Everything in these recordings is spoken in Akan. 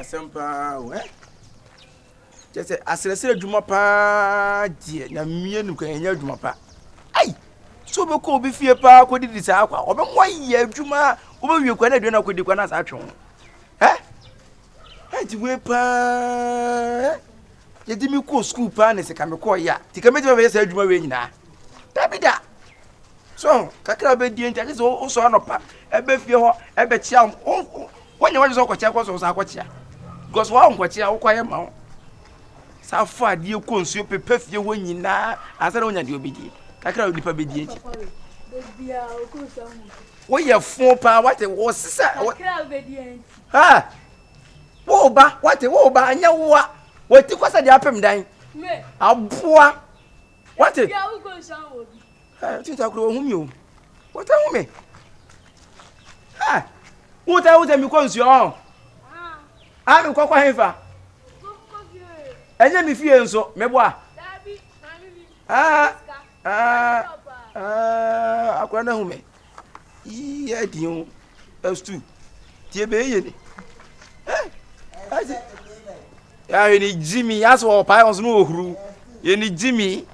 Asɛm paa o, eh? Kyerɛ sɛ asrɛsrɛ adwuma paa deɛ nyamea nim kwan ɛnyɛ adwuma pa. Ai! So wobɛkɔ obi fie paa kɔdidi saa kwa ɔbɛmo ayɛ adwuma wobɛwie kwa na aduane akɔdi kwa na saa atwe ho. Ɛ? Ɛnti wei paa yɛde me kɔɔ sukuu paa ne sɛ ka mekɔɔ yɛ a nti ka mɛtumi abɛyɛ saa adwuma wei nyinaa. Dabi da! So kakra bɛdie nti agye sɛ wosɔ anɔpa ɛbɛ fie hɔ ɛbɛkyea wonyɛ w'adwene sɛ wokɔkyea kɔ so wosan akɔkyea because wɔn nkɔkyea wokɔ ayɛ ma wo saa fa adeɛ kɔ nsuo pepa fie hɔ nyinaa ansa na wonya deɛ wobɛdie kakra nipa bɛdie nti woyɛ fo paa wate wɔsesa ha wo ba wate wo ba anyɛ woa wɔti kɔ sɛ deɛ apem dan aboa wate tita kuro wɔhu mi o wɔte hu me wotɛ wotɛ mekɔ nsuo ɔ a mekɔ kɔ hefa ɛnyɛ me fie nso meboa akora no ahu me yɛ din o ɛstu tie bɛyɛ yɛ ni yɛ ni gyimi asɛ ɔpae ɔnso no ɔhuru yɛ ni gyimi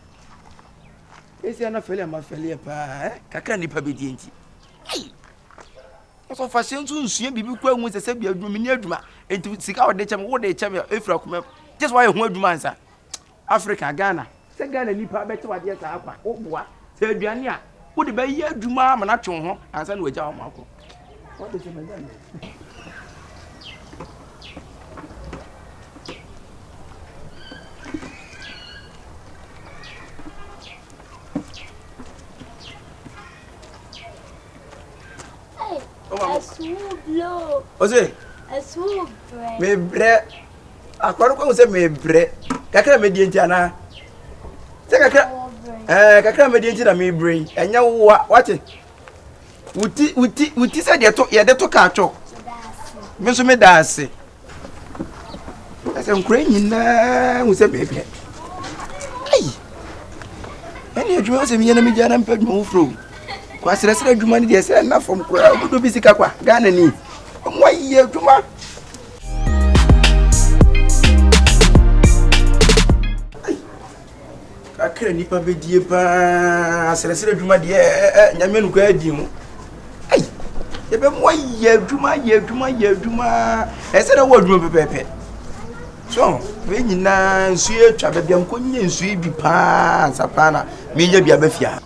Esi ana fɛli ama fɛli yɛ paa ɛ kakra nipa bɛ die nti. Ayi. Ɔsɔ fa hyɛ nso nsua biribi kura hu sɛ sɛ bi adwuma mi ni adwuma nti sika ɔde kyɛ mi wo de kyɛ mi efiri akoma gye sɛ wayɛ ho adwuma ansa. Africa Ghana sɛ Ghana nipa bɛte wadeɛ saa kwa wo boa sɛ aduane a wode bɛyɛ adwuma ama no atwe wo ho ansa na wagya wɔn akɔ. Wɔde sɛ mɛgya no. Ose. Mebrɛ. Akɔrɔ kɔ sɛ mebrɛ. Kakra medie nti anaa? Sɛ kakra. Ɛɛ kakra medie nti na mebrɛ yi. Ɛnyɛ woa wate. Wuti wuti wuti sɛ deɛ to yɛde to kaa twɔ. Me nso meda ase. Ɛsɛ nkura nyinaa hu sɛ mebrɛ. Ayi. Ɛne adwuma sɛ meyɛ na megya na mepɛ adwuma foforɔ o. Kwa serɛserɛ adwuma no deɛ sɛ ɛnna fam koraa wobɛdɔ bi sika kwa Ghana ni. Ɔmo ayɛ adwuma. Kakra nipa bɛdie paa serɛserɛ adwuma deɛ ɛ nyame no koraa di ho. Ai yɛbɛmu ayɛ adwuma ayɛ adwuma ayɛ adwuma ɛsɛ dɛ wɔ adwuma pɛpɛɛpɛ. So wei nyinaa nsuo atwa baabi a nkɔnyɛ nsuo yi bi paa ansa paa na menya bi aba fie ha.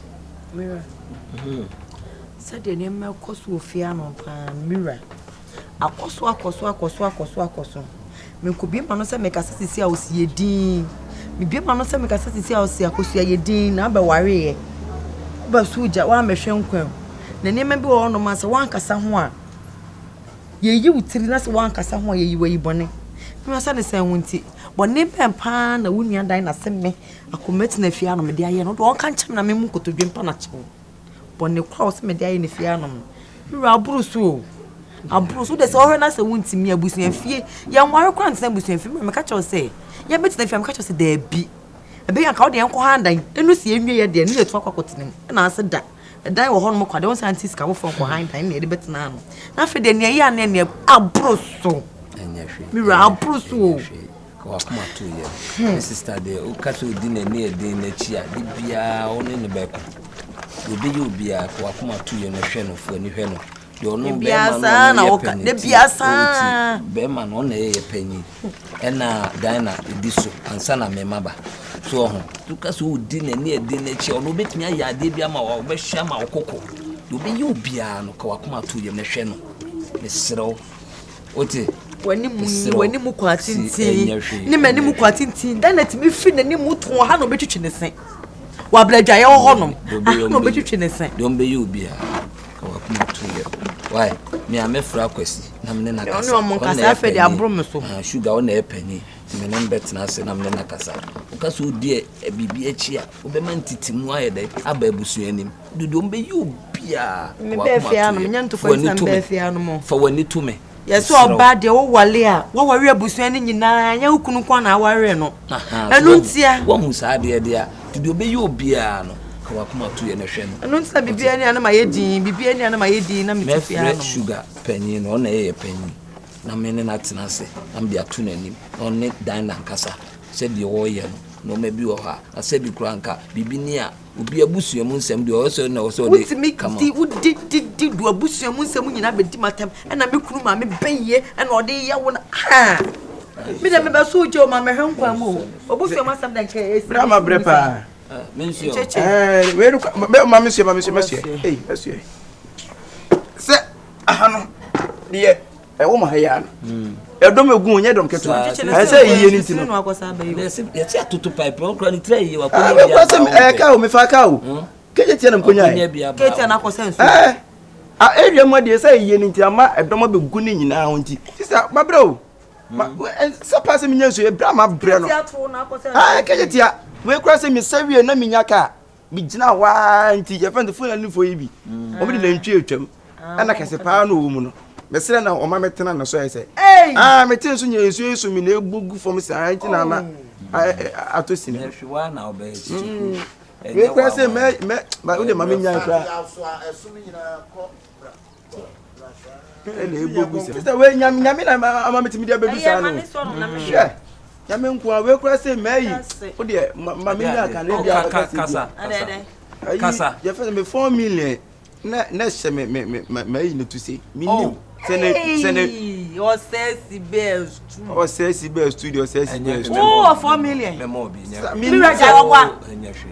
Mira, sɛdeɛ nneɛma rekɔ so wɔ fie ano paa Mira. Akɔ so akɔ so akɔ so akɔ so akɔ so. Mekɔbue m'ano sɛ mekasa sisi a ɔsi yɛ dinn. Mebue m'ano sɛ mekasa sisi a ɔsi akosua yɛ dinn na abɛwareeɛ. Woba so gya woammɛhwɛ nkwa mu. Na nneɛma bi wɔ hɔnom a sɛ woankasa ho a, yɛyi wo tiri na sɛ woankasa ho a yɛyi wo ayi bɔne. Mema sɛ ne sɛn wo nti, bɔne bɛn paa na wo nua dan na se me akɔmɛtena fie ano mede ayɛ no. Wode ɔnka nkyɛm na memu nkotodwe mpa no akyɛw. Bɔne koro a ɔsɛ mede ayɛ ne fie anom no, me wura aboro so o. Aboro so. Wode sɛ ɔhwɛ na sɛ wontumi abusua fie, yɛnware koraa ntena abusua fie. Me meka kyerɛ wo sɛ, yɛbɛtena fie a meka kyerɛ wo sɛ daabi. Ɛbɛyɛ anka wode yɛnkɔ ha dan, ɛno si yɛnwie yɛ deɛ, ne yɛtu akɔ akɔtena mu. Ɛna ase da. Ɛdan wɔ hɔnom kwa deɛ, wo nsa nte sika foforɔ nkɔ han dan ne yɛde bɛtena ano. Na afei deɛ nea ɛyɛ a ne nea aboro so. Me wura aboro so o. Ka w'akoma to yam. Me sista deɛ, woka sɛ ɔdi n'ani ɛden n'akyi a, de biara wo ne no bɛko. Deɛ ɔbɛyɛ obiara, ka w'akoma to yam na hwɛ no, fo ani hwɛ no. Deɛ ɔno bɛrima no ɔno yɛ pɛ ne ti, ɔti bɛrima no ɔno yɛ panyin. Ɛna Diana ɛdi so ansa na mema ba. So ɔho, woka sɛ ɔdi n'ani ɛden n'akyi a, ɔno ɔbɛtumi ayɛ adeɛ bi ama wo, ɔbɛhyɛ ama wo koko. Deɛ ɔbɛyɛ obiara no, ka w'akoma to yam na hwɛ no. Mesrɛ wo. Wote? W'anim ni, w'anim kɔ atenten, ne m'anim kɔ atenten. Dan na tumi firi n'anim tɔn ha na obetwitwi ne se. Wabla adwaeɛ wɔ hɔnom. Aha na obetwitwi ne se. Deɛ ɔmbɛyɛ obi a, ka wakoma to yɛ. Why? Me a mɛfrɛ akwasi na me ne no akasa. Ɔne ɔmo nkasa afei de aboro me so. Ah, sugar ɔna ɛyɛ panyin. Me ne no bɛtena ase na me ne no akasa. Woka sɛ odi biribi akyi a, wobɛma ntitimu ayɛ dɛ aba abusua anim. Dodo ɔmo bɛyɛ obiara. Mebɛɛ fie anom, nyɛ ntokwa nti na mebɛɛ fie anom. Fa w'ani to me. Yɛsɛ ɔbaa deɛ wowale a, waware abusua no nyinaa, nyɛ wo kunu nko na aware no. Ɛno ntia. Wahu saa adeɛ deɛ a, dodo ɔbɛyɛ obiara no, ka w'akoma to yɛ na hwɛ no. Ɛno nti na biribiara ni a na mayɛ din, biribiara ni a na mayɛ din na mete fie anom. Mɛfrɛ sugar panyin no, ɔno na ɛyɛ yɛ panyin. na me ne no atena ase na mede ato n'anim na ɔne Dinah nkasa sɛ deɛ ɔreyɛ no, nneɛma bi wɔ hɔ a, na sɛbi koraa nka biribi ni a, obi abusua mu nsɛm deɛ ɔyɛ sɛ na ɔwɔ sɛ ɔde Wotumi kama. di wodi di di do abusua mu nsɛm nyinaa bɛdi m'atɛm ɛna me kunu maame bɛyie ɛna ɔde yɛ wo na haa me deɛ mebɛ so gye o ma mɛhwɛ nkwa mu o obusua mu asɛm dɛ nka ɛsi Berɛ ama berɛ paa. Me nso yɛ o. Nkyekye. Ɛɛ wei no mɛ ma me nso yɛ ma me nso mɛsoɛ. Ei mɛsoɛ. Sɛ aha no deɛ ɛwɔ mo ha yi ara no. Ɛdɔm egu nyɛ dɔm ketewa. Ɛsɛ sɛ yie ne ti no. Yɛte atoto pipe ɔkura ne tiri ayie wakɔnya bi aba. Ɛɛ kaa o mefa kaa o. Kegye tia na mkonya yɛ. Kegye tia na akɔsɛ nsuo. Ɛɛ a area mu adeɛ sɛ yie ne nti ama ɛdɔm abɛgu ne nyinaa ho nti. Sisa mabrɛ o. Sɛ paa sɛ menya nsuo yɛ brɛ a mabrɛ no. Ɛɛ kegye tia wei kura sɛ mesɛ wie na menya kaa. Megyina hɔ ara nti yɛfrɛ no Fulanifoɔ yi bi. Wɔn de nantwie atwam. Ɛna kɛse paa na ɔwɔ mu no. Mesrɛ na ɔma metena ne so ayɛ sɛ. Ah, mete nso nyɛ nsuo yi so mi na ebu gu fam saa nti na ama atɔ sini. Wei kura sɛ mɛ mɛ ma wode ma menya kura. Ɛna ebu gu sɛ. Sɛ wei nyame nyame na ama metumi de abɛdu saa no. Hwɛ. Nyame nko a wei kura sɛ mɛyi wodeɛ ma menya ka ne bi abɛka sɛ bi. Kasa. Yɛfɛ sɛ me 4 million. Na na hyɛ me me me mayi no to se menim sɛ ne sɛ ne ɔsɛ si bɛɛ stu ɔsɛ si bɛɛ stu deɛ ɔsɛ si bɛɛ stu wo wɔ 4 million mira gya ɔboa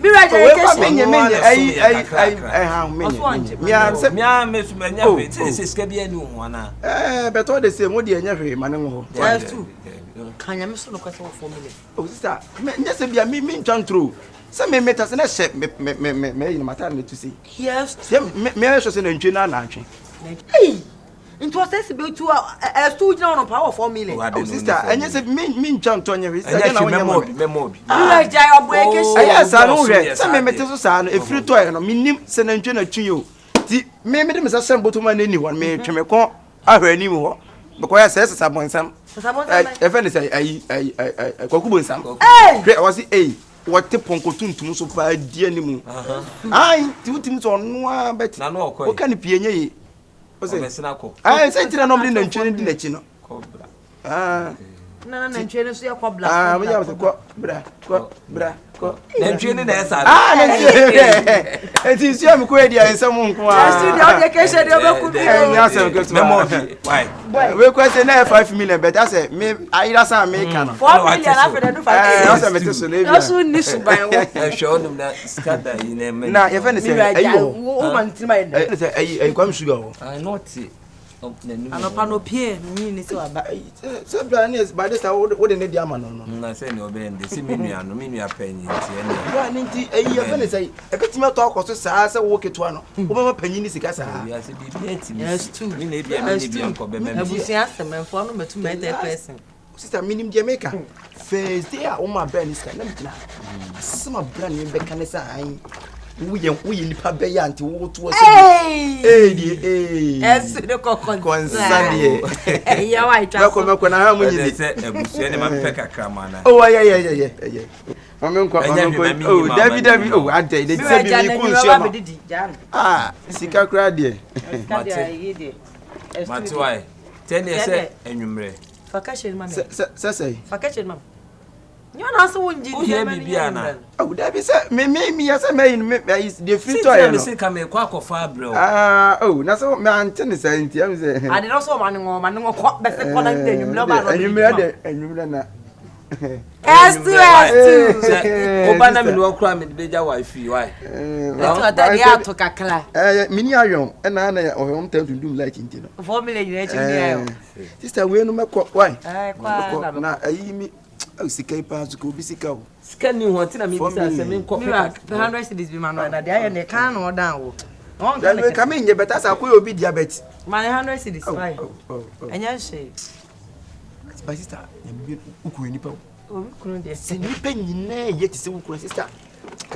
mira gya yɛ kɛse menye menye ayi ayi ayi ɛha menye mia sɛ mia me so manya hwee sɛ sɛ sika bi ani ho ana ɛɛ bɛtɔ de sɛ mo deɛ nyɛ hwee ma ne ho hɔ stu ka nyame so no kwasɛ wɔ 4 million Oh sister, me nyɛ sɛ bia me me ntwa ntoro. Sɛ me me tase na hyɛ me me me me me yi mata na to sei. Yes. Sɛ me me ayɛ sɛ nantwie na anantwe. Ei! Nti ɔsɛ si betu a ɛso gyina hɔ no pa wɔ 4 million. Oh sister, ɛnyɛ sɛ me me ntwa ntɔ nyɛ hwee. Sister, ɛnyɛ na wonyɛ ma me. Mɛmɔ bi. Wura gyae ɔbɔ ekehye. Ɛyɛ saa no hwɛ. Sɛ me me te so saa no efiri tɔ yɛ no me nim sɛ nantwie na twi o. Ti me me de me sɛ hyɛ mbotom a n'ani hɔ me twe me kɔn ahwɛ anim hɔ mekɔyɛ sɛ sesa bɔnsam ɛfɛ ne sɛ ayi ayi ayi kwaku bonsam hwɛ ɔsi eyi wɔte pɔnkɔ tuntum so paa di anim ayi ti wotumi sɛ ɔno ara bɛte woka ne pie nye yie ɔsɛ ayi sɛ ntina na ɔmo de nantwie no di n'akyi no. Ah. Na nantwie no so yɛ kɔ bla. Ah, mo yɛ kɔ bra kɔ bra kɔ. Nantwie no na ɛsa. Ah, nantwie. Eti nsuo a mi kɔ edi a nsɛm nko a. Ɛsu deɛ ɔdeɛ kɛhyɛ deɛ ɔbɛku bi o. Ɛnyɛ asɛm ketewa. Mɛmɔ bi. Why? Wei kɔ sɛ na yɛ 5 million bɛtɛ asɛ me ayira san mi ka no. 4 million afɛ dɛ du 5 million. Ɛɛ ɔsɛ mi te so na ebi a. Ɔso ni suban wɔ. Ɛhwɛ ɔnum na sika da yi na ɛmɛ. Na yɛfɛ ne sɛ ɛyi wɔ. Wo ma ne tirim ayɛ dɛ. Ɛyɛ sɛ ɛyi ɛyi Kwame Sugar wɔ. I not. Anɔpa no opie menyini ne sɛ waba. Sɛ bra ne by this time wode ne de ama no no. Na sɛ ne ɔbɛn de sɛ me nua no me nua panyin nti ɛne. Bra ne nti ɛyi yɛfɛ ne sɛ ɛbɛtumi atɔ akɔ so saa sɛ wo ketewa no wobɛma panyin ne sika saa. Wiase biribi atumi si. Me na ebia me ne bi ankɔ bɛma me. Abusua asɛm ɛmfoɔ no mɛtu mɛtɛ person. Sister menim deɛ meka. First day a woma bra ne sika na megyina asɛm a bra ne bɛka ne sɛ an woyɛ woyɛ nipa bɛyɛ a nti wotoɔ sɛ ee deɛ ee ɛso ne kɔ kɔnsa deɛ ɛyɛ wa atwa so mɛkɔ mɛkɔ na ha mo nyini sɛ abusua ne ma mpɛ kakra ma na oh ɛyɛ ɛyɛ ɛyɛ ɛyɛ mame nkɔ mame nkɔ oh dabi dabi oh adɛ de sɛ bi mi ku nsuo ma ah sika koraa deɛ mate mate wae tɛneɛ sɛ anwummerɛ Fa kɛhyɛ no ma me. Sɛ sɛ sɛ. Fa kɛhyɛ no ma me. Nyɛ ɔna sɛ wongye di ɛma biribi ana? Awo dabi sɛ me me me yɛ sɛ mɛyi no me ayi deɛ firi tɔ yɛ no. Sɛ sɛ ka me kɔ akɔfa abrɛ o. Aa oh na sɛ me ante ne saa nti ɛmi sɛ. Ade no so ɔma ne ŋɔ ɔma ne ŋɔ kɔ bɛsɛ kɔ na de enyimrɛ ɔba na ɔde Enyimrɛ de enyimrɛ na. S2 S2. Sɛ ɔba na me ne ɔkora me de bɛgya wa fi wa. Ɛtu ata deɛ ato kakra. Ɛɛ mini ayɔn ɛna ɛna ɔhwɛ wɔn tɛn tundum light nti no. 4 million nyinaa akyi mini ayɔn. Sister wei no mɛkɔ wai mɛkɔ na ayi mi ayi sika yi paa sika obi sika o. Sika ni ho nti na mi bisa sɛ mi nkɔ pɛ kakra. 100 cedis bi ma no na deɛ ayɛ ne kan na ɔdan wo. Dabi ka mi nyɛ bɛta sɛ akoyɛ obi diabet. Ma ne 100 cedis wai ɛnyɛ hwee. Ba sister na mi wukuru nipa o. Obi kunu deɛ. Sɛ nipa nyinaa yɛ te sɛ wukuru sister.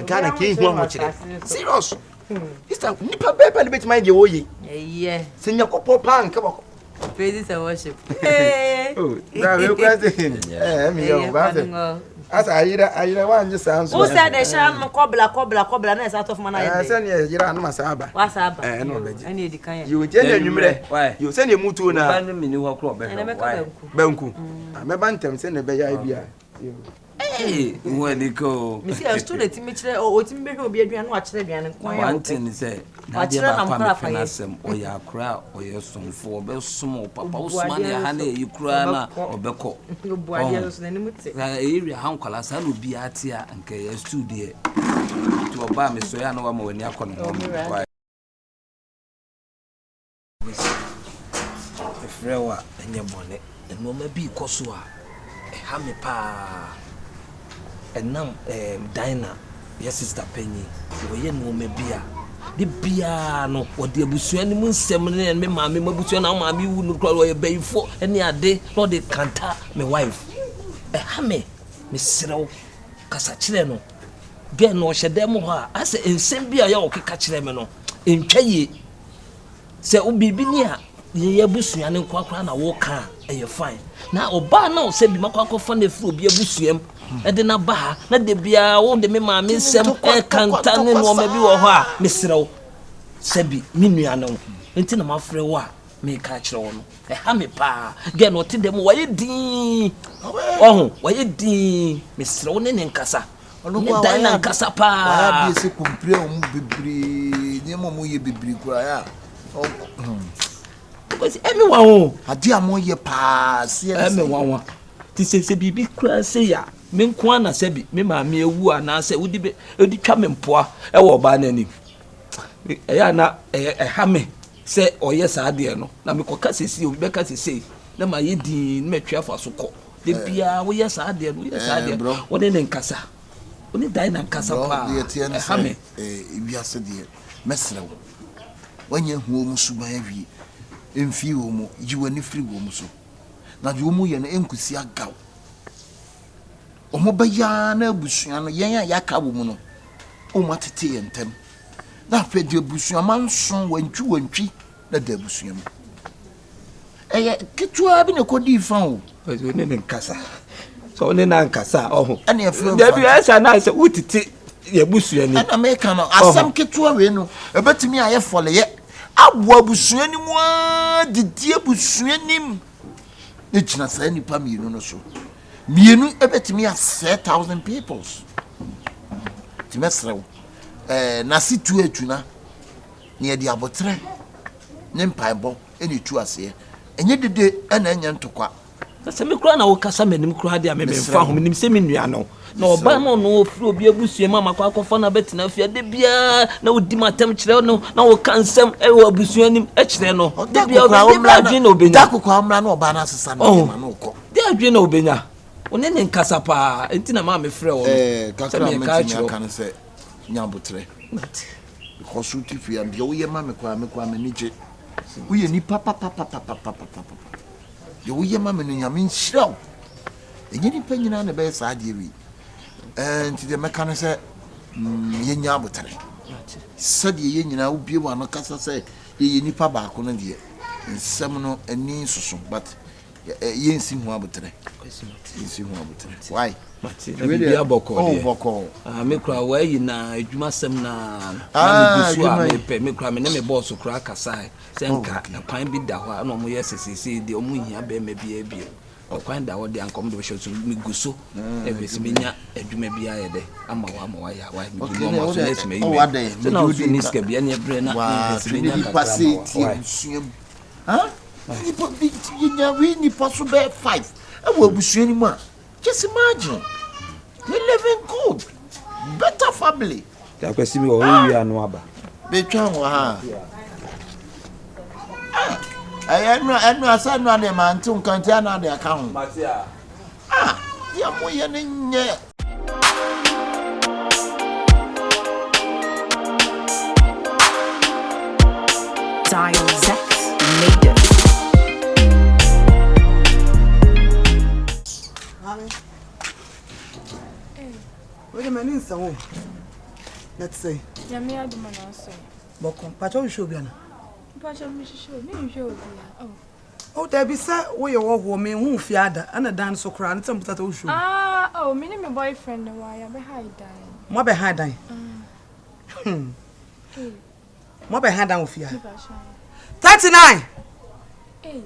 Ghana kɛ ehu ahokyerɛ serious. Sister nipa bɛɛ pɛ ne bɛtumi ayɛ deɛ wɔyɛ. Ɛyɛ. Sɛ nyakopɔ paa nka wakɔ. Praises and worship. Oh, na me kura se. Eh, mi yo, ba se. Asa ayera ayera wangye saa nso. Wo sɛ de hyɛ anom kɔbla kɔbla kɔbla na ɛsa atɔ fam na ayɛ dɛ. Sɛ ne yera anom asa aba. Wasa aba. Ɛɛ na ɔbɛgye. Ɛne edi kan yɛ. Yo nti ɛne anwummerɛ. Yo sɛ ne emu tuo na. Ba ne mini hɔ korɔ ɔbɛhwɛ. Why? Banku. Mɛba ntɛm sɛ ne bɛyɛ ai bia. Yo. Hey, wo ani ka o. Mesi ɛsto na etimi kyerɛ otimi bɛhwɛ obi aduane na wakyerɛ aduane nko ara. One thing sɛ n'adeɛ baako a mepɛ n'asɛm ɔyɛ akora a ɔyɛ somfo ɔbɛsom wo papa wosoma ne ha na ɛyi koraa na ɔbɛkɔ. Ɔho na ɛyɛ ha nkwalaa saa na obiara te a nka ɛyɛ stew deɛ nti ɔbaa mesɔe a na wama w'ani akɔ ne ho. Mese, mefrɛ wo a, ɛnyɛ bɔne. Nneɛma bi rekɔ so a, ɛha me paa. Ɛnam ɛɛm Dinah, yɛ sista panyin, wɔyɛ nneɛma bi a, de biara no, wɔde abusua no mu nsɛm ne me maame mu abusua na maame wu no koraa wɔyɛ bayifoɔ ne ade na ɔde kanta me wife. Ɛha me, mesrɛ wo, kasa kyerɛ no. Girl no ɔhyɛ dan mu hɔ a, asɛ nsɛm bi a ɔyɛ a ɔkeka kyerɛ me no, ɛntwa yie. Sɛ wo biribi ni a yɛn abusua no nkoa koraa na woka a, ɛyɛ fine. Na ɔbaa no sɛ bi makɔ akɔfa no afiri obi abusua mu ɛde no aba ha na da biara wode me maame nsɛm ɛkanta ne nneɛma bi wɔ hɔ a, mesrɛ wo sɛ bi me nua ne wo nti na mafrɛ wo a meka akyerɛ wo no. Ɛha me paa. Gɛ no ɔte dɛm wayɛ dinn. Ɔho wayɛ dinn. Mesrɛ wo ne ne nkasa. Ɔno Ne koraa dan wayɛ na ade nkasa wayɛ paa. adeɛ sɛ kɔmpire a wɔn bebree nneɛma a wɔyɛ bebree koraa yɛ a ɔkɔ hmm. Because ɛmi wa o. Adeɛ a wɔyɛ paa seɛ ne Ɛmi sɛ. nwanwa. Ti sɛ sɛ biribi koraa sɛ yɛ a me nko ara na sɛ bi me maame awu anaasɛ wodi bɛ wodi twa me mpoa ɛwɔ ɔbaa n'anim. Ɛyɛ a na ɛyɛ ɛha me sɛ ɔyɛ saa adeɛ no na mekɔka sɛsi obi bɛka sɛsei na mayɛ dinn na matwi afa so kɔ. Da biara woyɛ saa adeɛ no, woyɛ saa adeɛ no, wo ne ne nkasa. Wo ne Dinah nkasa paa. Ɛha me. Wiase deɛ, mɛsrɛ wo, woanya ahu wɔn suban awie, mfii wɔn, yi w'ani firi wɔn so, na deɛ wɔyɛ no ɛnkɔsi agaw. Wɔbɛyɛ ara na abusua no, yɛn a yɛaka wɔ mu no, wɔatete yɛn ntam. Na afei deɛ abusua manso, wantwi wantwi, na da abusua mu. Ɛyɛ ketewa bi na ɛkɔdii fa o. Ɔsɛ ɔne ne nkasa. Sɛ ɔne no ankasa a ɔho. Ɛna ɛfrɛ Dabi ɛsɛ na sɛ wotete yɛ abusua ni. Ɛna meka no asɛm ketewa wei no ɛbɛtumi ayɛ fɔleyɛ aboa abusua no mu ara didi abusua nim ne gyina saa nnipa mmienu no so. Mmienu ɛbɛtumi asɛe thousand peoples. Nti mɛsrɛ wo ɛɛ nase tu atuna na yɛde aboterɛ ne mpaebɔ na ɛtu aseɛ. Ɛnyɛ dede na ɛnyɛ ntokwa. Na sɛ me koraa na wokasa m'anim koraa deɛ a me Mesrɛ memfa ho wo. menim sɛ me nua no na Mesrɛ ɔbaa wo. no ɔno ɔfiri obi abusua mu a makɔ akɔfa no abɛtena fie da biara na wodi m'atɛm kyerɛ no na woka nsɛm wɔ abusua anim kyerɛ no da Da biara kokoa ɔbɛnya ɔmmra adwene na na ɔbɛnya da kokoa ɔmmra na ɔbaa no asesa ne Ɔho nneɛma na ɔkɔ. de adwene na ɔbɛnya wo ne ne nkasa paa nti na maa mefrɛ wo no Ɛɛ sɛ kakra a meka mɛtumi akyerɛ wo aka ne sɛ nya aboterɛ. Mate. Because wote fie a deɛ woyɛ ma me koraa me koraa m'ani gye. Woyɛ nipa papapapapapapa. Deɛ woyɛ ma me no nyame nhyira wo. Ɛnyɛ nipa nyinaa na ɛbɛyɛ saa adeɛ wei. Ɛɛ nti deɛ mɛka ne sɛ mm, yɛnya aboterɛ. Sɛdeɛ yɛn nyinaa wobie w'ano kasa sɛ yɛyɛ nipa baako no deɛ nsɛm no ani nsoso but yɛnsi ho aboterɛ. Yɛnsi ho aboterɛ. Why? Mate na biribi abɔkɔɔ oh, deɛ. bɔkɔɔ. Ah, me kura wɔayi na adwuma sɛm na na Ah, megu so a adwuma yi. mepɛ me kura me ne me bɔɔso kura kasae sɛ Oh, nka okay. ɛkwan bi da hɔ a na wɔn yɛ sɛ seesei deɛ wɔn nhia bɛrima biara bio ɔkwan da hɔ deɛ anka wɔn de bɛhyɛ so megu so Ah, ɛfɛ sɛ adwuma yi. menya adwuma bi ayɛ dɛ ama wa ama wayɛ a wa megu Okay, no na ɔma wo so na deɛ ɛsɛ mayi oh, mɛ adɛn sɛ na mede wo nso di ni ka sika bi ɛne ɛbrɛ na mehwɛ waa sɛ twene menya nipa kakra sɛ ama wa tie why abusua mu ha nipa bi yɛnya wei nipa so bɛyɛ five ɛwɔ abusua no mu a Just imagine, they living good, better family. Akwasi mi wɔ hɔ wia no aba. Betwa wɔ ha. Ah, ɛyɛ ɛnu ɛnu asa ɛnu adeɛ maa nti nka nti ana adeɛ aka ho. Ah, deɛ mo yɛ ne nyɛ. Dial Zex made it. Maame, wei de m'ani nsa wo. Na te sɛ. Nyame adom na ɔsɔ. Bɔkɔ, mpakyɛ wohwehwɛ obi ana? Mpakyɛ mehwehwɛ obi, menhwehwɛ obi a. Oh. Oh dabi sɛ woyɛ hɔhoɔ menhuu fie ada ɛna dan no so koraa no sɛ mbusa sɛ wohwɛ mu. Ah oh me ne me boyfriend na wɔ ha yɛabɛhae dan. Moabɛhae dan? Hmm. Moabɛhae dan wɔ fie ha? 39. Ei,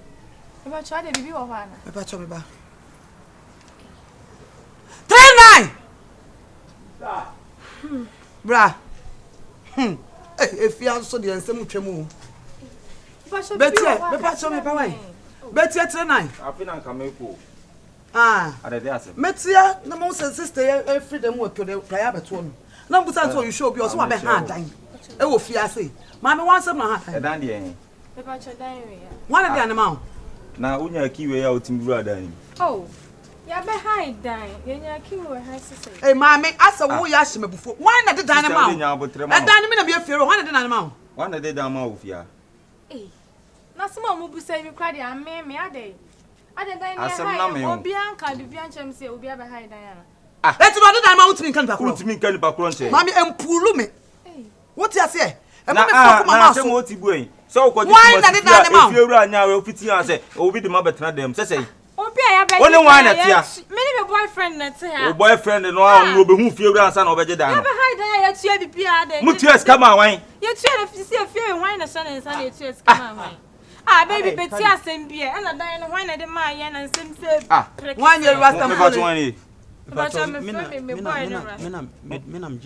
mepakyɛ ade biribi wɔ hɔ ana? Mepakyɛ me ba. 39. Bra. Hmm. Ei, efie nso deɛ nsɛm twam o. Betie, mepakyɛ me ba wai. Betie 39. Afi na nka mekɔ. Ah. Metia na mo sɛ sister yɛ efiri dɛm wɔ to de praeɛ abɛtoɔ no. Na mbusa sɛ ɔyɛ obi ɔsɛ wabɛ ha adan. Ɛwɔ fie ase. Maame wansɛm na ha adan. Ɛdan deɛ he. Mepakyɛ dan wei a. Hwan na de ane ma wo? Na wonya key wei a wotumi wura dan nim. Oh, yɛabɛhae dan. Yɛnya key wɔ ha sisɛ. Hey, maame, asɛ wo yɛ ahyɛ m'abufuo. Hwan na de dan no ma wo? Ɛdan no me na meyɛ fie wura. Hwan na de dan no ma wo? Hwan na de dan ma wo fie ha? Ei, na asɛm a wɔbusa yi me koraa deɛ amee me adɛn? Adɛn dan no Asɛm na yɛhae me o. obiara nka biribiara nkyerɛ me sɛ obi abɛhae dan ana? Ah. Eti na ɔde dan ma wo ntumi nka nipa korɔ. Wontumi nka nipa korɔ nkyerɛ. Maame, mpuulu me. Wote aseɛ? Ɛma Na me ah, fa koma na ma asɛm so. a ɔte bu ɛyi. Sɛ wokɔgye Hwan na Kumasi de fie dan a no ma wo? efie wura nya a ofiti a sɛ obi de ma bɛtena dɛm sɛ sɛn? Obi a yɛabɛgye Wo ne hwan na dan a ɛte a? yɛatu me ne me boyfriend na ɛte ha. Wo boyfriend no a ɔno obehu fie wura ansa na ɔbɛgye dan no. Yɛabɛhae dan a yɛatua biribiara dɛn? Mutua sika maa wan? Yɛtua no sisi efie wei hwan na ɛhyɛ ne nsa na yɛtua sika maa hwan? Ah baby bɛti asɛm bi ɛ ɛna dan no hwan na ɛde maa yɛn na nsɛm sɛ Ah. prekese. Hwan yɛ Rasta Mepa Mpole? kyɛw wan ye? Mepa me frɛ me me boy no Rasta.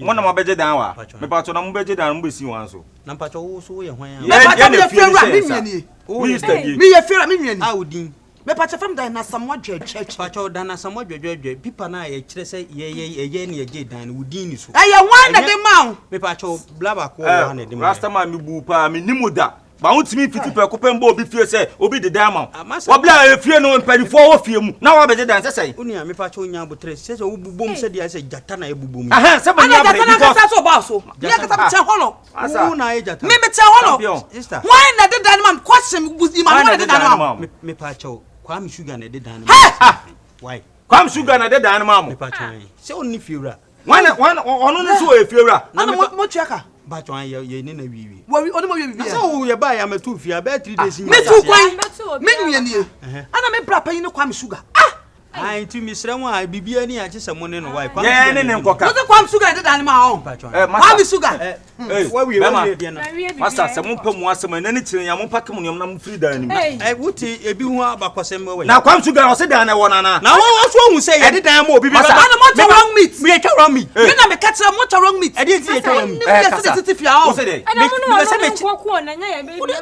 Mo na mabɛgye dan wa? Mepa kyɛw na mobɛgye dan no mobɛsi wan so? Na mpakyɛ wo so woyɛ hwan a? Yɛn Mepa yɛn kyɛw na meyɛ efie no fiewura hyɛ me yɛn nsa. nua nie. Minister nie. Meyɛ fiewura me nua nie. A wo din? Mepa kyɛw fam dan na Asamoah dwɛdwɛdwɛ. Mpakyɛ dan Asamoah dwɛdwɛdwɛ pipa no a yɛkyerɛ sɛ yɛyɛ yɛyɛ ne yɛgye dan no wo din ni so. Ɛyɛ hwan na de maa wo? Mepakyɛ bla baako wɔ hɔ na ɛde maa. Rasta man me bu paa me nim da. Ba wontumi mfiti prɛko pɛ mbɔ obi fie sɛ obi de dan ama wo. Wɔ bere a efie no mpanimfoɔ wɔ fie mu na wɔabɛgye dan sɛ sɛn? Onua mepa kyɛw nya abotrɛ sɛ sɛ wobobom sɛ deɛ sɛ gyata na ɛbobom. Ɛhɛn sɛ mani Ana abere gyata no because. ankasa so ɔbaa so. Me ankasa mekyɛ hɔ no. Asa. Wo na ayɛ gyata. Me mekyɛ hɔ no. Champion. Sister. Hwan na ɛde dan no ma me? Question bu yi ma Hwan hwan na ɛde dan no ma wo? Mepa kyɛw Kwame Sugar na ɛde dan no ma. Hɛ! Why? Kwame Sugar na ɛde dan no ma mo. Mepa kyɛw sɛ ɔnni fie wura. Wọn na wọn ɔno ne so ɔyɛ fiewura. Ana mo mo tua ka. Bàtò an yɛ yɛ ne na wiewie. Wɔwi ɔne mo wie bibi. Na sɛ wo yɛ ba yɛ amɛtu fie abɛɛ 3 days. Me tu kwan me nua nie. Ana me bra panyin ne Kwame Sugar. Ah. Ayi nti mesrɛ mo a biribi ani agye sɛ mo ne no wae. Kwame Sugar ne ne nkɔka. Mo se Kwame Sugar de dan ma ɔn. Kwame Sugar. Wawie wawie deɛ na. Masa sɛ mo mpɛ mo asɛm ɛnɛ ne kyerɛ ya mo mpake mo nneɛma na mo firi dan no mu. Ɛ wote ebi ho abakɔsɛm wɔ Na Kwame Sugar ɔse dan na ɛwɔ nana. Na wɔn wɔn so ohun sɛ yɛde dan ma obi bi Masa. Ana mo twa wrong meat. Mi yɛ twa wrong meat. Me na me ka kyerɛ mo twa wrong meat. Ɛdeɛ nti yɛ twa wrong meat. Ɛɛ kasa. Ɛne tete fia hɔ. Wose dɛ. Ɛna mo ne wɔn ne nkɔkɔ na nyɛ yɛ bɛbi. Okay.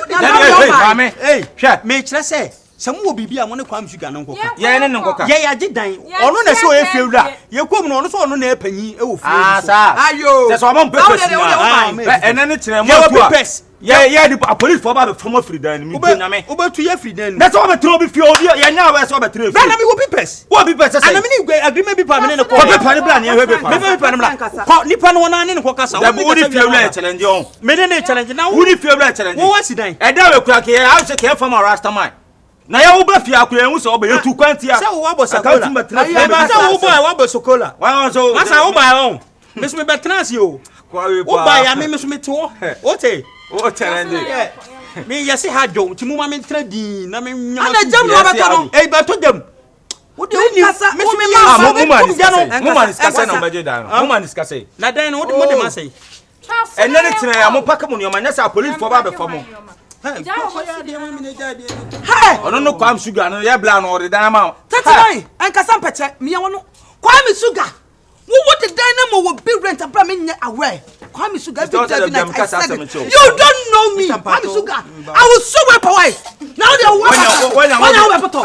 Na na yɛ maame. Hwɛ. Me kyerɛ sɛ sɛ mowɔ biribi a mo ne Kwame Sugar no nkɔka. Yɛn ne ne nkɔka. Yɛ yɛagye dan. Ɔno na ɛsɛ ɔyɛ fie wura. Yɛ kɔm no ɔno sɛ ɔno na ɛyɛ panyin wɔ fie Ah no so. saa. Ayo. Kyɛ sɛ ɔmo mpɛ pɛs nyinaa. Ɛnɛ ne kyerɛ mo Yɛwɔ atu a. papers. Yɛ yɛ ni apolisifoɔ ba bɛfa mo afiri dan no mu nti nyame. Wobɛtu yɛ afiri dan no mu. Na sɛ wɔbɛtena obi fie obi yɛnyɛ awɛ sɛ wɔbɛtena fie. Bra na mewɔ papers. Wɔ papers sɛ sɛ. Ana mene agreement bi pa mene ne kɔ. Kɔ paper ne bra ne yɛhwɛ paper. Mefa paper ne bra. Kɔ nipa no wɔn ne ne kɔ kasa. Dabi wo ne fie wura yɛ challenge ɔn. Mene ne challenge na wo. Wo ne fie wura yɛ challenge. Wo wasi dan. Ɛda wɔ kura kɛ ayɛ sɛ kɛ fam a rastaman. Na yɛ wo ba fie akora yɛn ho sɛ ɔbɛ yɛ tu kwan tia. Sɛ wo wabɔ sakola. Sɛ wo bɔ wabɔ sokola. Masa wo ba ɔn. Meso me bɛtena ase o. Wo ba ya me meso me te hɔ. O te. O challenge. Me yɛ se ha dwo nti mo ma me ntena din na me nyama. Ana jam na ɔbɛtɔ no. Ei bɛtɔ jam. Wo de wo ni me so me ma mo ma ni sika sɛ. Mo ma ni sika sɛ na ɔbɛgye dan no. Mo ma ni sika sɛ. Na dan no wo de mo de ma sɛ. Ɛnɛ ne tena ya mo pake mo nneɛma nyɛ sɛ apolisifoɔ ba abɛfa mo. Ɔno no Kwame Sugar no yɛ bla no ɔde dan ama wo. 39 ɛnkasa mpɛkyɛ meyɛ wɔ no Kwame Sugar wowo de dan na ma wɔ bi rent abira me nyɛ aware Kwame Sugar every day every night I said it you don't know me Kwame Sugar I will show where power is na wo de wo wɔnya wo bɛ pɔtɔ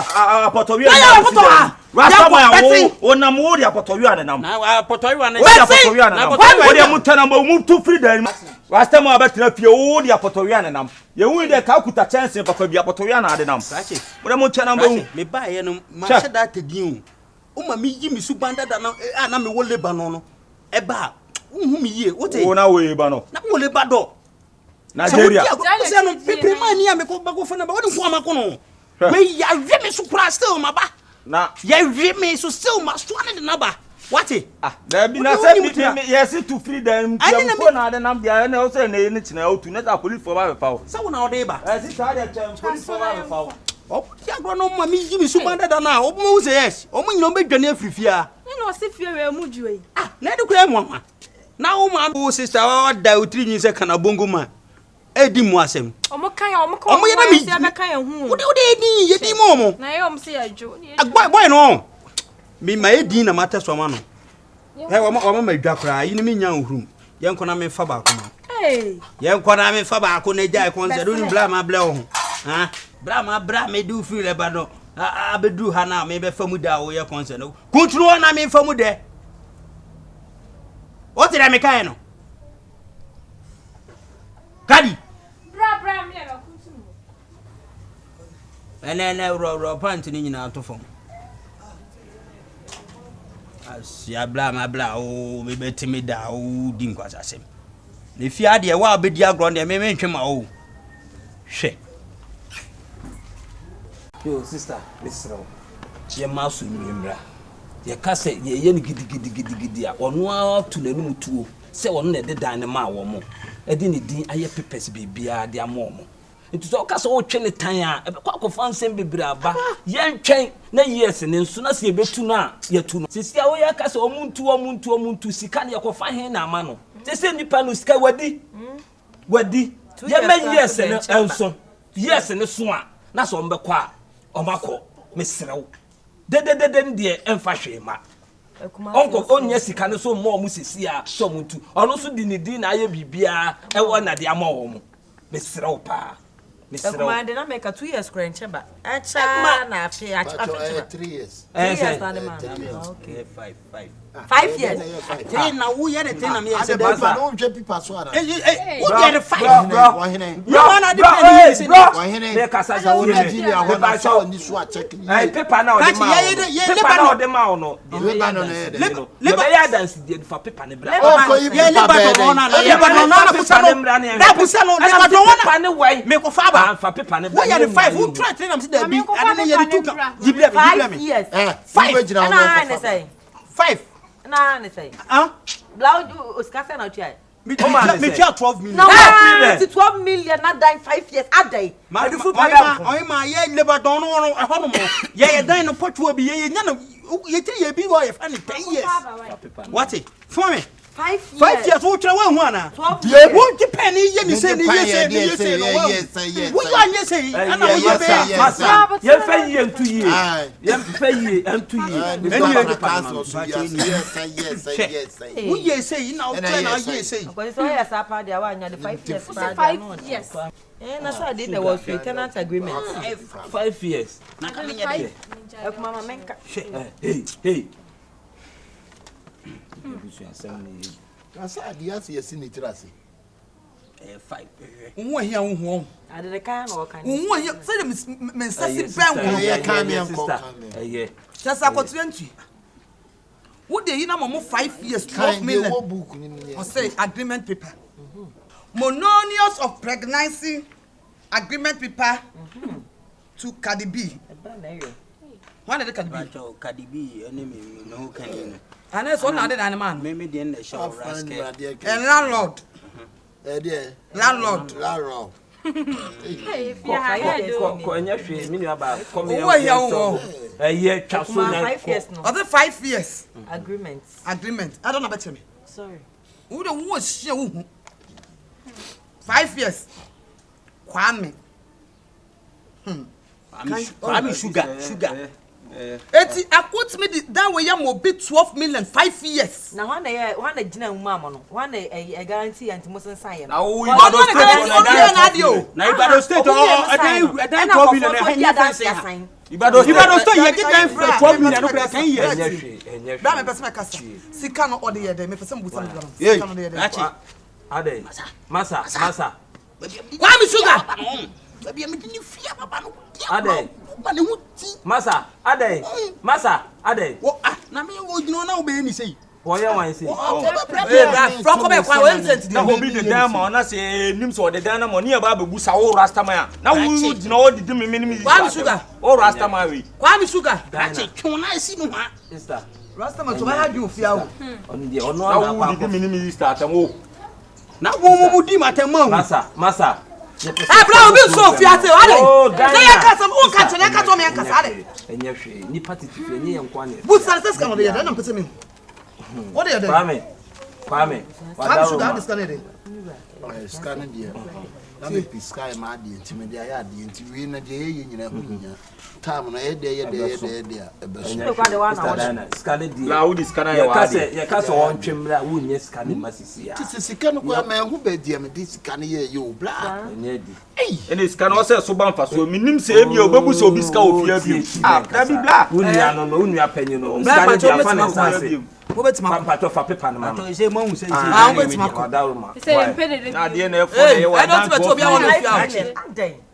wɔnya wo bɛ pɔtɔ ah Rasta man wo nam wo de apɔtɔwia ne nam. Na apɔtɔwia ne nam. Wo de apɔtɔwia ne nam. Wo de mu tɛna mo mu tu firi dan mu. Rasta man abɛtena fie wo de apɔtɔwia ne nam. Yɛ hu dɛ ka kuta kyɛnse papa bi apɔtɔwia na ade nam. Wo de mu tɛna mo hu. Me ba yɛ no ma hyɛ da atedin o. Wo ma me yi me suban dada na a na me wɔ Lebanon no. Ɛba a wo hu me yie wo te. Wo na wo yɛ ba no. Na wo leba dɔ. Nigeria. Sɛ wodi sɛ no pepere maa ni a mekɔ bɛkɔ fɛ na ba wode nko ama ko no. Wei yɛawe me so koraa still ma ba. Na yɛwe me so still ma soa ne de na ba. Wate? Ah, daabi na sɛ bi mi yɛsi tu firi dan mu tia mu ko na ade nam deɛ ɛna ɔsɛ na ɛne kyerɛ ɔtu ne sɛ apolisifoɔ ba bɛfa wo. Sɛ wo na ɔde ba. Ɛsi saa deɛ kyɛn polisifoɔ ba bɛfa wo. Ɔmo di agorɔ no ma mi yi mi suban dada no a ɔmo hu sɛ yes ɔmo nyina ɔmo bɛdwane afiri fie a. Ɛna ɔsi fie wɔ emu dwo yi. Ah, na ɛde kura ɛmu ama. Na wo ma wo sister wa da wo tiri nwi sɛ kana bongo ma. Ɛdi mu asɛm. Ɔmo ka yɛ ɔmo ka ɔmo yɛ na mi bɛka yɛn ho. Wode wode yɛ din yɛ din mu ɔmo. Na yɛ ɔmo sɛ yɛ dwo. Boy boy no. Mi ma yɛ din na ma tɛ so ama no. Ɛ wɔn wɔn ma dwa koraa yi ni mi nya ohurum. Yɛn kɔ na mi fa baako ma. Yɛn kɔ na mi fa baako na gya ɛkɔn sɛ ɛdoni bla ma blɛ wɔn. Ha bla ma bla mi du firi lɛba no abɛduru ha na mi bɛ fa mu da a wɔyɛ kɔnsɛ no. Kuntunu hɔ na mi fa mu dɛ. O ti dɛ mi ka yɛ no. Kadi. Bra bra mi ɛna kuntunu hɔ. Ɛnɛ ɛnɛ worɔworɔ pant no nyinaa to fam. Asia bla ma bla o mebɛtumi da o di nkwasasɛm. Na efie adeɛ wo a wobɛdi agorɔ deɛ me mentwe ma o. Hwɛ. Yo sister mesrɛ wo yɛma asomdwie mmra. Yɛka sɛ yɛyɛ no gidigidigidigidi a ɔno ara to n'anom tuo sɛ ɔno na ɛde dan no maa wɔn, ɛde ne din ayɛ papers biribiara de ama wɔn. Nti sɛ ɔka sɛ wotwe ne tan a, ɛbɛkɔ akɔfa nsɛm bebree aba. Yɛntwɛn na years no nso na sɛ yɛbɛtu no a, yɛtu no. Sisi a woyɛ ka sɛ ɔmo ntu, ɔmo ntu, ɔmo ntu, sika no yɛkɔfa he na ama no? Sɛ nipa no sika wadi, wadi. Yɛma years no nso, years no so a, na sɛ ɔmo bɛkɔ a, ɔmo akɔ. Mesrɛ wo. Dededede no deɛ ɛmfa hwee ma. Ɔnkɔ ɔnyɛ sika no so mma ɔmo sisi a sɛ ɔmo ntu. Ɔno nso de ne din na ayɛ biribiara ɛwɔ na de ama wɔn. Mesrɛ wo paa. Mesrɛ wo. Ɛkuma de na mɛka 2 years kora nkyɛ ba. Ɛkyɛ na afe afe kyɛ ba. 3 years. 3 years na de ma. Okay. 5 5. 5 years. 3 na wo yɛ de 3 na me yɛ sɛ ba. Ade no nhwɛ pipa so ana. Eh eh wo yɛ de 5. Wahene. Yo na de pɛ ni yɛ sɛ. Wahene. Me kasa sɛ wo Nigeria hɔ na sɛ oni so a check ni. Eh paper na ɔde ma wo. Paper na ɔde ma wo no. Lebanon na yɛ dɛ. Yɛbɛyɛ adansidie no fa paper ne bra. Ɔkɔ yi paper bɛyɛ dɛ. Lebanon na busa no. Na busa no Lebanon wana. Paper ne wai. Me ko fa ba. Fa paper ne bra. Wo yɛ de 5 wo try 3 na me sɛ da bi. Ade ne yɛ de 2 ka. Yibrɛ me yibrɛ me. 5 years. Eh 5. Ɛna ne sɛ. 5. Na ne sɛ. Ah. Bla o sika sɛ na otua. Metua 12 million. Na wa ti 12 million na dan 5 years adan. Ɔyɛ ma yɛ Lebanon no no ɛhɔ nom yɛ yɛ dan no pɔtwa bi yɛ yɛ nya no yɛ tiri yɛ bi wɔ yɛ fa ne 10 years. Wate fún mi. 5 years. 5 years wo twere wo hu ana. Wo ti pɛ ni yɛ ni se ni yɛ se ni yɛ se no wa. Wo yɛ anyɛ se yi ana wo yɛ bɛ. Masa yɛn fɛ yie ntu yie. Yɛn fɛ yie ntu yie. Ɛni yɛ Wo yɛ se yi na wo twere na yɛ se yi. Akɔsi sɛ ɔyɛ saa paa deɛ wanya de 5 years paa deɛ 5 years. Eh na sɛ ade na wɔ so tenant agreement. 5 years. Na ka menyɛ dɛ. Ɛkuma ma menka. Hey hey. Na sɛ adeɛ ase yɛsi ne tiri ase. Ɛyɛ 5. Wo ahia wo ho. Ade de kan na ɔka. Wo ho ahia sɛ de me nsa si bɛn wo. Ɛyɛ kan me nkɔ kan me. Ɛyɛ. Kyɛ sɛ akɔtua ntui. Wo de yi na mo 5 years 12 million. Ɔsɛ agreement paper. Mononious of pregnancy agreement paper to Cardi B. Why did Cardi B? Cardi B ɛne me me ho kani no. Ana so na de dan man. Me me deɛ na ɛhyɛ wɔ rascal. And landlord. Ɛdeɛ. Landlord. Landlord. Kɔ kɔ ɛnyɛ hwee me nua ba kɔ me Owó ɛyɛ wo. Ɛyɛ twa so na kɔ. Ɔsɛ 5 years. Agreement. Agreement. I don't know about me. Sorry. Wo de wo hyia wo hu. 5 years. Kwame. Kwame sugar sugar. Eti akotumi di dan wei yɛ mo bi 12 million 5 years. Na hwan na yɛ hwan na gyina mu ama no? Hwan na ɛ guarantee yɛ nti mo sensan yɛ no? Na wo Ɔno na guarantee ɔno yɛ n'ade o. Na Ibado state ɔ ɛdan ɛdan 12 million ɛhɛn nyɛ fɛn sɛ ha. Ibado state. Ibado state yɛ gye dan 12 million no kura 10 years. Ɛnyɛ hwee ɛnyɛ hwee. Bra me pɛ sɛ mɛkasa. Sika no ɔde yɛ dɛ me pɛ sɛ mbusa me bra. Sika no ɔde yɛ dɛ. Adɛ masa masa. Kwame Sugar. Baabi a mede ne fie ababa no Adɛ. ba ne ho ti. Masa adɛ masa adɛ. Wɔ ah na me wɔ gyina hɔ na wobɛyɛ ne sei. Wɔyɛ wan sei. Ee bra frɔkɔ bɛ kwan wɔn nsɛnti Na obi de dan ma ɔna sɛ enim sɛ ɔde dan na ma ɔne yɛ ba abɛbu sa wo rastaman a na wo gyina hɔ didi me me ne me yi Kwame Sugar. wo rastaman wei. Kwame Sugar. Krakye twe wo nan si no hwa. Sister. Rasta man so bɛha dwen ofie awo. Ɔno deɛ ɔno ana akɔ akɔ. Na wo didi mi ni mi sista atɛm o. Na wo mo mo di ma atɛm ma hu. Masa masa. Ɛ bra obi nso ofie ase o adɛ. Sɛ yɛ kasa o ka kyerɛ yɛ kasa o mi yɛ kasa adɛ. Ɛnyɛ hwee nipa tete fie ɛnyɛ yɛn nko ana. Busa sɛ sika na ɔde yɛ dɛ ɛna mpɛ sɛ mi hu. O de yɛ dɛ. Kwame Kwame. Kwame sugar adi sika ne yɛ dɛ. Sika ne deɛ na mi pi sika yɛ ma adeɛ nti mi de ayɛ adeɛ nti wei na deɛ yɛ yɛ nyina ho nyina. Time no ɛyɛ dɛ yɛ dɛ yɛ dɛ yɛ dɛ a ɛbɛso. Sika ne deɛ. Na wodi sika na yɛ w'adeɛ. Yɛka sɛ ɔntwe mmerɛ a wonyɛ sika ne ma sisi a. Te sɛ sika no koraa mɛnho baabi a mede sika no yɛɛyɛ o bra. Ɛnyɛ di. Ɛne sika no ɔsɛ so ba mfasoɔ menim sɛ ebi a ɔbɛbu sɛ obi sika wɔ fie abiem. Ah dabi bra. Wo nua no no wo nua panyin no sika no deɛ afa ne nsa ase. Wobɛtumi akɔ. Mpakyɛ fa pepa no ma no. Sɛ mo ahu sɛ sɛ. Ah wobɛtumi akɔ. Sɛ yɛmpɛ dede. Na adeɛ na ɛfɔ na ɛyɛ wɔ adantoɔ.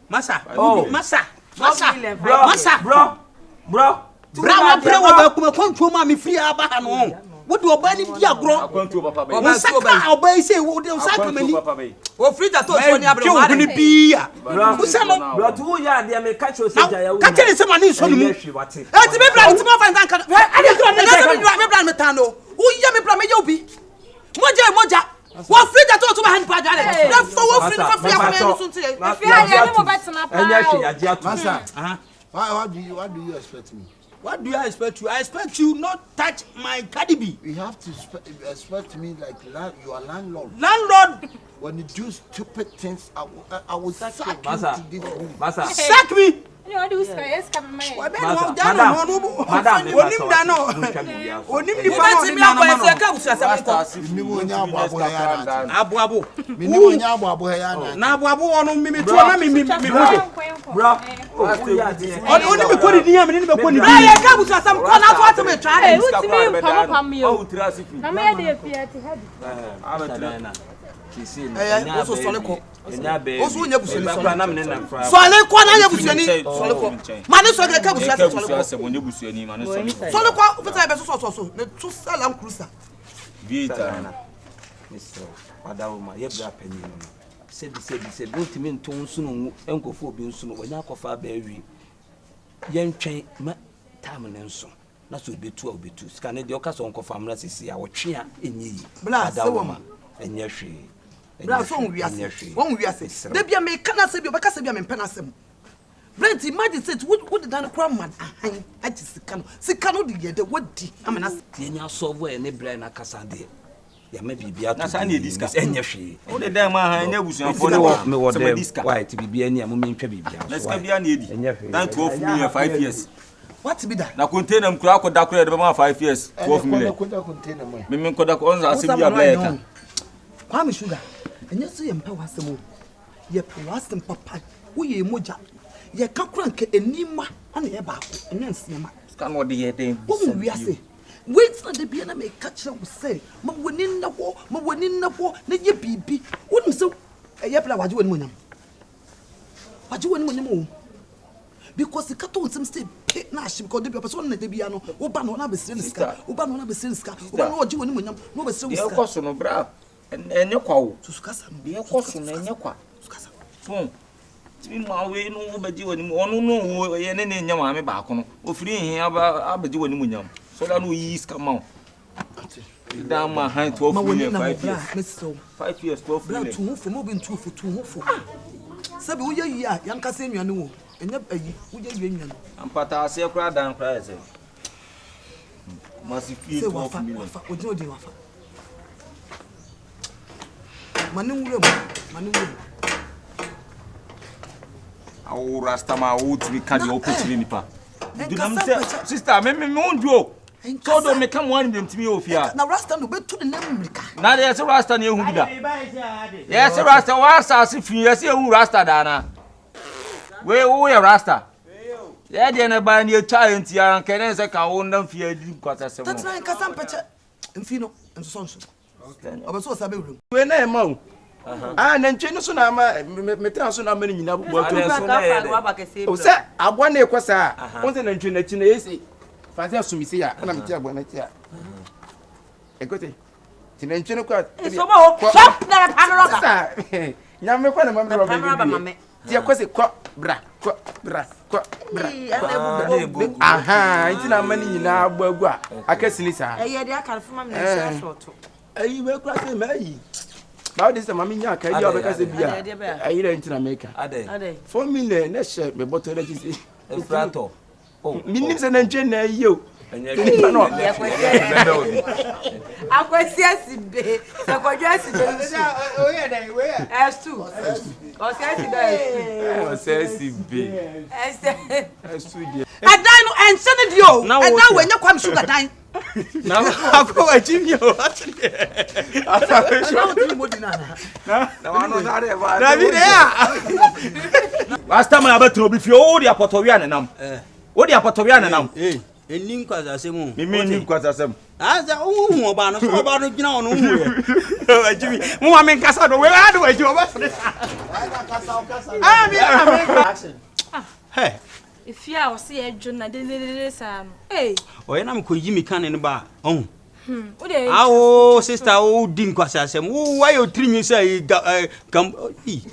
Masa. Oh. Masa. Masa. Bro. Masa. Bro. Bro. Bra wa brɛ wɔ baakum akwantuo mu a mefiri aba ha no. Wode ɔbaa no di agorɔ. Wo nsa ka ɔbaa yi sɛ wode wo nsa aka m'ani. Ofiri gya to nsuo ni abere Mɛgye wo hwene bii a. Wosa no. Bro, tu wo yɛ adeɛ meka kyerɛ sɛ gya ya wo. Ka kyerɛ ne sɛ ma ne nsɔ ne mu. Eti me bra ne ti mo afa nsa nka. Ɛde ɛde me bra me bra me tan no. Woyɛ me bra me yɛ obi. Mogya yɛ mogya. Wɔfiri gya to nso bɛha nipa adwene. Na fa wɔfiri no fa firi akɔmɛ no so nti. Efi ha deɛ ne mo bɛtena paa o. Masa, what do you what do you expect me? What do you expect you? I expect you not touch my Cardi B. You have to expect me like la your landlord. Landlord. When you do stupid things, I will, I will sack you Masa. to this room. Masa. Sack me. Aboabo. Na aboabo wɔ no mimi tuo na mimi mi ho de. Ɔne ɔne mi kɔ ne din a mi ne ne bɛ kɔ ne din. Yɛ ka abusuasɛm kɔ na ato ato mi twa de. Wotumi mpam pam yi o. Na mo yɛ de efi ɛte ha bi. Ɛyɛ woso sɔle kɔ. Woso nyɛ busuani sɔle. Sɔle kɔ na nyɛ busuani sɔle kɔ. Ma ne sɔle kɛ busua sɛ sɔle kɔ. Sɔle kɔ fisa yɛ bɛ sɔsɔ sɔsɔ ne tu sɛ lan kurusa. Sɛbi sɛbi sɛbi wontumi nto nsono ngu nkurɔfoɔ obi nsono wɔnya akɔfa abɛɛ awie yɛntwɛn ma time no nso na sɛ obetu a obetu sika no deɛ ɔka sɛ ɔnkɔfa mmra sisi a ɔtwe a ɛnyɛ yi adawoma ɛnyɛ hwee bra so wɔn wiase wɔn wiase da bia meka na asɛm bi ɔbɛka sɛ bi a mempɛ n'asɛm brent imagine sɛ wo wo deda no kora ma ahan agye sika no sika no de yɛ dɛ wadi ama na yɛnya asɔfo a ɛne brɛ no akasa deɛ yɛma biribi ato na saa na ɛdi sika ɛnyɛ hwee wode dɛn ma ha ɛnyɛ abusuafoɔ ne wɔ mewɔ sɛ madi dɛm sika why ti biribi ani a momentwa biribi na aso sika biara na ɛdi ɛnyɛ hwee na 12 million 5 years wate bi da na container mu koraa akɔda koraa yɛde bɛma 5 years 12 million Ɛna container mu. meme nkɔda ɔn sɛ asɛm bi abla yɛka Kwame Sugar ɛnyɛ sɛ yɛmpɛ w'asɛm o yɛpɛ w'asɛm papa woyɛ mogya yɛka kora nka anima ana yɛ baako ɛnyɛ nseɛma sika na ɔde yɛ dɛn wohu wiase wei nti na da bia na meka kyerɛ wo sɛ ma w'ani nna hɔ ma w'ani nna hɔ na yɛ biribi wonim sɛ ɛyɛ berɛ a wagye w'animuonyam wagye w'animuonyam o because sika tɔ nsɛm sɛ pe na ahye because da bia ɔpɛ sɛ ɔno na da bia no woba no ɔno abɛsrɛ no sika woba no ɔno abɛsrɛ no sika woba no ɔgye w'animuonyam na ɔbɛsrɛ wo deɛ sika ɛkɔ so no bra ɛnyɛ kwa o susu kasa no deɛ ɛkɔ so no ɛnyɛ kwa susu kasa so tumi ma wei no wobɛgye w'anim ɔno no wo yɛ ne ne nyɛ maame baako no ofiri he aba abɛgye w'anim nyam so da no oyiyi sika ma wo dan ma han 12 ma w'ani million na 5 hɔ bra years mesrɛ wo 5 years 12 bra million tu ho fo ma obi ntu fo tu ho fo sɛbi woyɛ yie a yɛnkasa nnuane wo ɛnyɛ ayi woyɛ yie nnuane ampata aseɛ koraa dan koraa yɛ sɛ masi fie sɛ 12 wafa million wafa ogyina odin wafa ma ne nwura mu ma ne nwura mu awo rastama awo tumi ka deɛ wopɛ kyerɛ nipa dunam Nkasa sɛ mpɛkyɛ. sister me me me wondwo o sɛ wodɔ meka mo anim deɛ ntumi yɛ ofie a na rasta no bɛtu ne nam mmirika na deɛ yɛsɛ rasta ne ɛhu bi da yɛsɛ rasta wɔ asase fi yɛsɛ yɛhu rasta daa na wei woyɛ rasta yɛ deɛ no ba ne yɛtwa yɛ nti ara nkɛ ne sɛ ka wo nam fie adi nkwasasɛm no tɛtena nkasa mpɛkyɛ mfi no nsosɔ nso ɔbɛ so ɔsa bɛwura mu wei na ɛma o ah nantwie no so na ama metena so na ama no nyina bobɔ ato Ade nso na ɛyɛ dɛ. o sɛ aboa no ɛkɔ saa a wo sɛ nantwie no akyi no ɛyɛ sei fa sɛ asumi sei a ɛna mete aboa no akyi a ɛkɔ sei nti nantwie no kɔ a Nsomo hɔ. Sɔ na bɛpa no rɔba. Sister, nyame kɔ na ma me rɔba Bɛpa no rɔba ma me. nti ɛkɔ se kɔ bra kɔ bra. Kɔ bra. Aha, nti na ama ne nyinaa abɔ agu a aka sini saa. Ɛyɛ de aka no fama mi na ɛhyɛ asɔɔto. Ayi wei kura sɛ mɛ ayi. Báwo de sɛ maame nya aka ebi a ɔbɛka sɛ bi a ayi dɛ nti na meka. 4 million na hyɛ me bɔtɔ n'akyi sɛ. Efura tɔ. Menim sɛ nantwie na ayi o. Nipa no. Akwasi asi be sɛ kɔdwo asi be nsu. Ɛsu. Ɔsɛ asi be ɛsu. Ɔsɛ asi be. Ɛsɛ. Ɛsu deɛ. Ɛdan no ɛnhyɛ ne deɛ o. Ɛdan wɔ ɛnyɛ Kwame Sugar dan. Na akɔ akyi mi o. Dabi de ya. Last time a bɛtena obi fie o de apɔtɔwia ne nam. O de apɔtɔwia ne nam. Ɛni nkwasasɛm o. Mimi ni nkwasasɛm. Asa wohu ɔbaa no so ɔbaa no gyina hɔ no wohu yɛ. Akyi mi mo ma mi nkasa do wei adi wɔ akyi ɔbɛ sere sa. Ah mi na mi nka. Hɛ. Efie a ɔsi yɛ dwo na dededede saa no. Ee. Ɔyɛ na mi kɔ yi mi kan ne ne ba ɔhu. Wo de. Awo sister wo di nkwasasɛm wo wayɛ otiri nwi sɛ yi ga ɛ gam yi.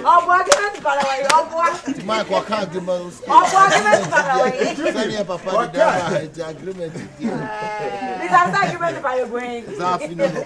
Ɔboa agreement para wɔ yi ɔboa. Mike ɔka agreement. Ɔboa agreement para wɔ yi. Sɛdeɛ papa de dɛm a ɛti agreement di. Bisa sɛ agreement para gu yi. Zaafi no no.